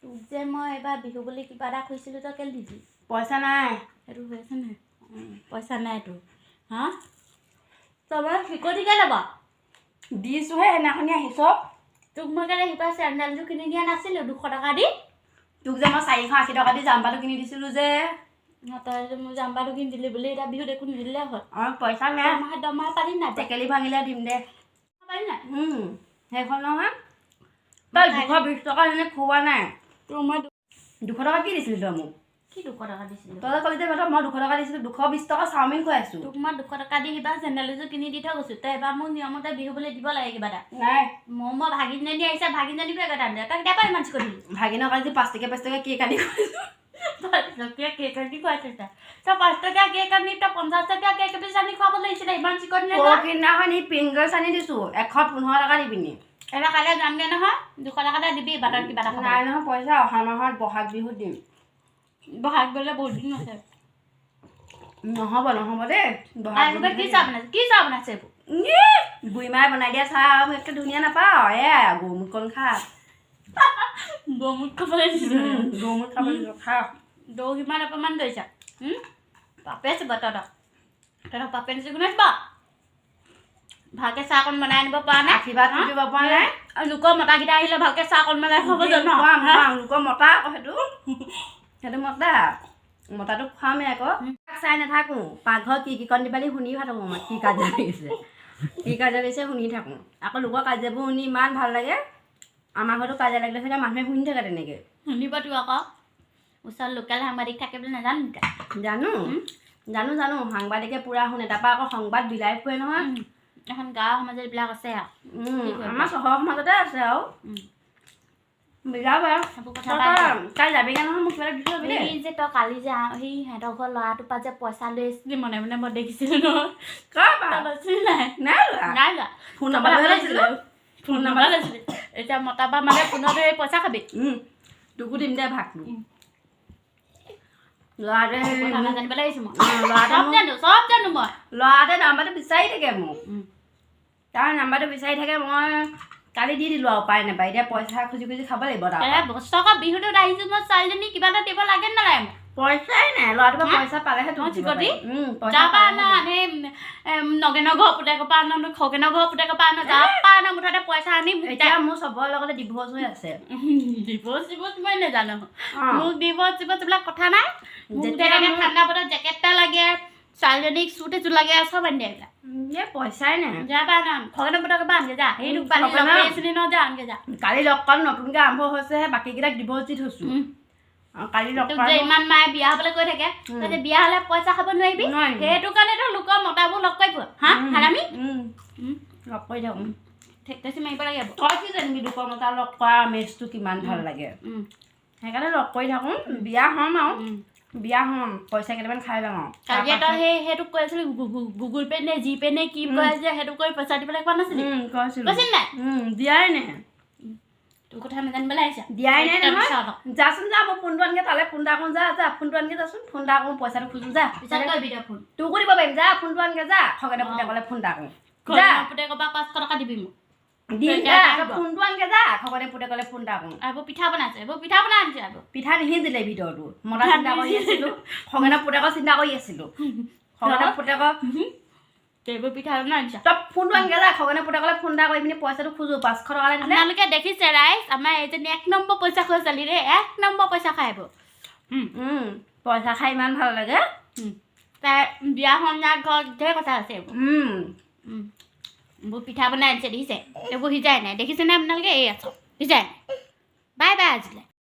তোক যে মই এইবাৰ বিহু বুলি কিবা এটা খুজিছিলোঁ, তই কেলৈ নিদিলি? পইচা নাই। সেইটো হৈ আছে নাই? পইচা নাই তোৰ? হা, তই মানে শিকতিকে ল'ব। দিছোঁহে, সেইদিনাখনি আহিছ। তোক মই কেলৈ সিপাৰ চেণ্ডেলযোৰ কিনি দিয়া নাছিলোঁ 200 টকা দি? তোক যে মই 480 টকা দি জাম্পাটো কিনি দিছিলোঁ যে। তই যে মোৰ জাম্পাটো কিনি দিলি বুলি এতিয়া বিহুত একো নিদিলে হ'ল? অঁ, পইচা নাই। দৰমহা, দৰমহা পালি নাই? টেকেলি ভাঙিলে দিম দে। পালি নাই? সেইখন নহয়, তই 220 টকা এনে খুওৱা নাই? তোৰ মই 200 টকা কি দিছিলি তই মোক? কি 200 টকা দিছিলোঁ? তই যে ক'লি যে মই 200 টকা দিছিলোঁ, 220 টকা চাওমিন খুৱাইছোঁ। তোক মই 200 টকা দি সিবাৰ চেণ্ডেল এযোৰ কিনি দি থৈ গৈছোঁ। তই এবাৰ মোক নিয়মতে বিহু বুলি দিব লাগে কিবা এটা। নাই। মই ভাগিনজনী আহিছে, ভাগিনজনীকো একেটা আনি। তই কেতিয়াৰ পৰা ইমান চিকটি? ভাগিনক আজি 5 টকীয়া 5 টকীয়া কেক আনি খুৱাইছোঁ। 5 টকীয়া কেক আনি খুৱাইছে। তই 5 টকীয়া কেক আনি, তই 50 টকীয়া কেক এপিচ আনি খুৱাব লাগিছিলে, ইমান চিকটি নে তই? পৰহিদিনাখন সি পিংগলছ আনি দিছোঁ 115 টকা দি পিনি। এবাৰ কাইলৈ যামগৈ নহয়, 200 টকা এটা দিবি বাটত কিবা এটা খাব। নাই নহয় পইচা, অহা মাহত বহাগ বিহুত দিম। বহাগ গ'লে বহুত দিন আছে। নহ'ব, নহ'ব দেই, বহাগ আৰু বিহুত কি চাহ বনাইছে? কি চাহ বনাইছে এইবোৰ? বুঢ়ী মায়ে বনাই দিয়া চাহ একে ধুনীয়া নাপাওঁ। এয়াই গৌমূতকণ খা। গৌমূত খাবলৈ দিছে। গৌমূত খাব দিছোঁ, খা। দৌ কিমান অপমান কৰিছা? পাপে চিব তহঁতক, তহঁতক পাপে নিচিনা চিব। ভালকে চাহকণ বনাই আনিব পৰা নাই? আশীৰ্বাদ দিব পৰা নাই। আৰু লোকৰ মতাকেইটা আহিলে ভালকে চাহকণ বনাই খাব জান? খুৱাম, খুৱাম। লোকৰ মতা আকৌ সেইটো, সেইটো মতা, মতাটোক খুৱামেই আকৌ। চাই নাথাকোঁ, পাকঘৰত কি কি কণ দিবালি শুনি থাকোঁ মই। কি কাজিয়া লাগিছে, কি কাজিয়া লাগিছে শুনি থাকোঁ আকৌ। লোকৰ কাজিয়াবোৰ শুনি ইমান ভাল লাগে। আমাৰ ঘৰতো কাজিয়া লাগিলে চাগে মানুহে শুনি থাকে তেনেকৈ। শুনিবতো আকৌ, ওচৰত লোকেল সাংবাদিক থাকে বুলি নাজানো নেকি? জানো, জানো, জানো। সাংবাদিকে পূৰা শুনে, তাৰপৰা আকৌ সংবাদ বিলাই ফুৰে নহয়। এখন গাঁৱৰ সমাজত এইবিলাক আছে আৰু। আমাৰ চহৰৰ সমাজতে আছে আৰু। বিলাবা। সেইবোৰ কথা বাদ দে। কালি যাবিগে নহয়, মোক কিবা এটা দি থৈ যাবি দেই। এই যে তই কালি যে সেই সিহঁতৰ ঘৰৰ ল'ৰাটোৰ পৰা যে পইচা লৈ আহিছিলি মনে মনে, মই দেখিছিলো নহয়। কাৰ পৰা? তই লৈছিলি নাই? নাই লোৱা। নাই লোৱা? ফোন নাম্বাৰটোহে লৈছিলোঁ। ফোন নাম্বাৰ লৈছিলি। এতিয়া মতা পৰা মানে ফোনত এই পইচা খাবি। তোকো দিম দে ভাগটো। ল'ৰাটোৱে কথা নাজানিব লাগিছো মই। ল'ৰাটোৱে চব মোক জানো, চব জানো মই। ল'ৰাটোৱে নাম্বাৰটো বিচাৰি থাকে মোক। তাৰ নাম্বাৰটো বিচাৰি থাকে, মই কালি দি দিলোঁ আৰু উপায় নাপায়। এতিয়া পইচা খুজি খুজি খাব লাগিব তাৰ পৰা। বছৰেকৰ বিহুটোত আহিছো মই, ছোৱালীজনী কিবা এটা দিব লাগে নে নালাগে মোক? পইচাই নাই। ল'ৰাটোৰ পৰা হা? পইচা পালেহে তোক মই দিব চিকটি? পাৰিম। পইচা যাৰ পৰা পালেহে আনা দিম। সেই নগেনৰ ঘৰ পুতেকৰ পৰা আন, খগেনৰ ঘৰ পুতেকৰ পৰা আন, যাৰ পৰা আন, মুঠতে পইচা আনি মোক এতিয়া মোৰ চবৰ লগতে ডিভোৰ্চ হৈ আছে। ডিভোৰ্চ চিভোৰ্চ মই নাজানো। অ। মোক ডিভোৰ্চ চিভোৰ্চ এইবিলাক কথা নাই। মোক যেতিয়া তেনেকে ঠাণ্ডা বতৰত জেকেট এটা লাগে, ছোৱালীজনীক চুট এযোৰ লাগে, চব আনি দিয়ে এইবিলাক। এই পইচাই নাই। যা পৰা আন, খগেনৰ পুতেকৰ পৰা আনগে যা। সেইটো পালি লগ কৰি আছিলি ন, যা আনগে যা। কালি লগ পাম, নতুনকৈ আৰম্ভ হৈছেহে, বাকীকেইটাক ডিভোৰ্চ দি থৈছোঁ। অ, কালি লগ তোক পাম। যে ইমান মায়ে বিয়া হ'বলৈ কৈ থাকে, তই যে বিয়া হ'লে পইচা খাব নোৱাৰিবি। নোৱাৰিম। সেইটো কাৰণেতো লোকৰ মতাবোৰ লগ কৰি ফুৰ হা, হাৰামি। লগ কৰি থাকোঁ। ঠেকটেচি মাৰিব লাগিব। তই কি জানিবি লোকৰ মতা লগ কৰা আমেজটো কিমান ভাল লাগে? সেইকাৰণে লগ কৰি থাকোঁ। বিয়া হ'ম আৰু, বিয়া হ'ম, পইচা কেইটামান খাই ল'ম আৰু। কালি তই সেইটোক কৈ আছিলি, গুগল পে' নে জি পে' নে কি কয় যে, সেইটো কৰি পইচা দিবলৈ কোৱা নাছিলি? কৈছিলোঁ। কৈছিল নাই? দিয়াই নাই। তোৰ কথা নাজানিবলৈ আহিছা। দিয়াই নাই একদম নহয়। মিছা কথা। যাচোন যা, মোৰ ফোনটো আনগে, তালৈ ফোন এটা কৰোঁ। যা যা, ফোনটো আনগে যাচোন, ফোন এটা কৰোঁ, পইচাটো খোজোঁ যা। পিছত কৰিবি তই ফোন। তোকো দিব পাৰিম। যা, ফোনটো আনগে যা, খগেনে পুতেকলে ফোন এটা কৰোঁ যা। খগেনৰ পুতেকৰ পৰা 500 টকা দিবি মোক। দিম। এতিয়া যা। আহিব। ফোনটো আনগে যা, খগনে পুতেকলে ফোন এটা কৰোঁ। এইবোৰ পিঠা বনাইছে, এইবোৰ পিঠা বনাই আনিছে এইবোৰ। পিঠা নিসিজিলে ভিতৰতো, মতা চিন্তা কৰি আছিলোঁ, খগেনৰ পুতেকৰ চিন্তা কৰি আছিলোঁ, খগেনৰ পুতেকৰ। এইবোৰ পিঠা বনাই আনিছা। তই ফোনটো আনগে যা, খগেনৰ পুতেকলে ফোন এটা কৰি পিনি পইচাটো খোজো। 500 টকা দিলে। আপোনালোকে দেখিছে ৰাইজ, আমাৰ এইজনী এক নম্বৰ পইচা খোৱা ছোৱালী দেই, এক নম্বৰ পইচা খাই এইবোৰ। পইচা খাই ইমান ভাল লাগে। তাই বিয়া সন্ধ্যা ঘৰত ঢেৰ কথা আছে এইবোৰ। এইবোৰ পিঠা বনাই আনিছে, দেখিছে? এইবোৰ সিজাই নাই, দেখিছেনে আপোনালোকে? এই আছ সিজাই নাই। বাই বাই আজিলৈ।